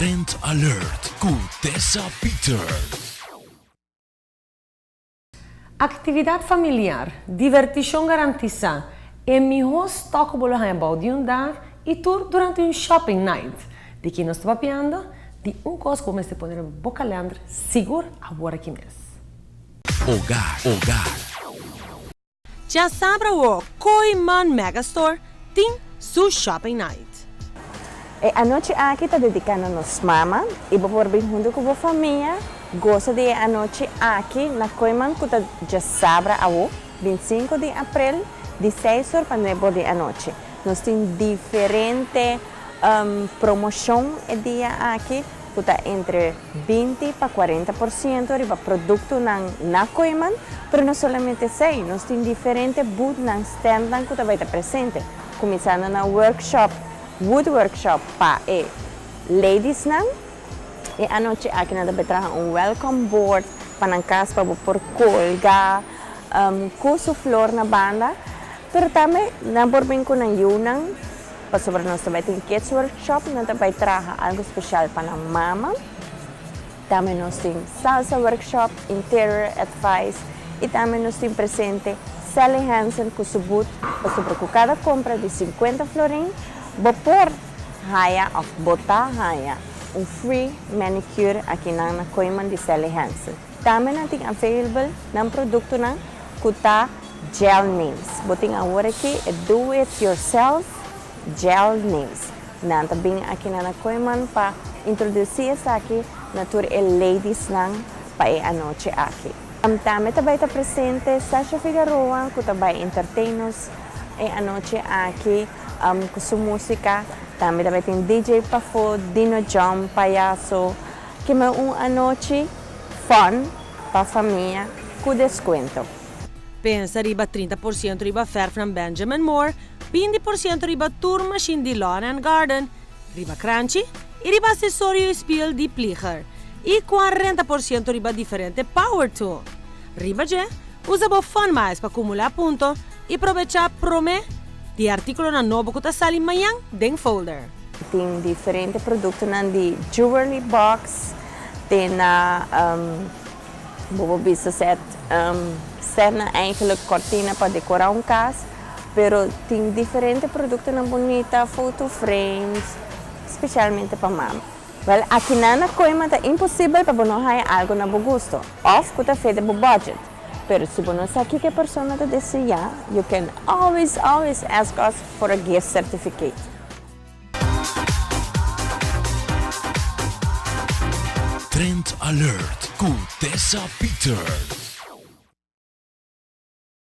Trend Alert ku Tessa Peters. Aktividat familiar, divertishon garantisá, e mihó stòk ku bo lo haña bou di un dag i tur durante un shopping night. Di ki nos ta papiando? Di un kos ku bo mester pone riba bo kalènder sigur awor aki mes. Hogar, hogar. Djasabra awor Kooyman Megastore tin su shopping night. E anochi aki ta dediká na nos mama i bo por bin huntu ku bo famia gosa di e anochi aki na Kooyman ku ta djasabra awo, bintisinko di aprel, di seis or pa nuebe or di anochi. Nos tin diferente promoshon e dia aki ku ta entre 20 pa 40% riba produktonan na Kooyman, pero no solamente esei, nos tin diferente boothnan, standnan ku ta bai ta presente, kuminsando na workshop, wood workshop pa e ladiesnan. E anochi aki nan ta bai traha un welcome board pa nan kas pa bo por kolga ku su flor na banda, pero tambe nan por bin ku nan yunan. Pasobra nos ta bai tin kids workshop, nan ta bai traha algo special pa nan mama. Tambe nos tin salsa workshop, interior advice y tambe nos tin presente Sally Hansen cu su booth pasobra cu cada compra di 50 florin bo por haya of bo ta haya un free manicure aki nan na Kooyman di Sally Hansen. Tambe nan tin available nan productonan cu ta Gel nails. Bo tin awor aki e do it yourself gel nails. Nan ta bin aki na na Kooyman pa introduci esaki na tur e ladiesnan pa e anochi aki. Tambe ta bay ta presente Sasha Figaroa cu ta bay entertain nos e anochi aki cu su musica. Tambe ta bay tin DJ pafo, Dino John, payaso. Kima un anochi fun pa famia cu descuento. Pensa riba 30% riba verfnan Benjamin Moore, 20% riba tur machine di Lawn and Garden, riba kranchi y riba accesorio y spiel di Plieger y 40% riba diferente power tool. Riba dje, usa bo Fun Miles pa acumula punto y probecha prome di articulonan nobo cu ta sali mañan den folder. Tin diferente productonan di jewelry box, tin na bo por bisa set setnan eigenlijk cortina pa decora un cas, pero tin diferente productonan bunita, photo frames, specialmente pa mama. Wel, akinan na Kooyman ta imposibel pa bo no haya algo na bo gusto of cu ta fit den bo budget. Pero si bo no sa kico e persona ta desea, you can always, always ask us for a gift certificate. Trend Alert ku Tessa Peters.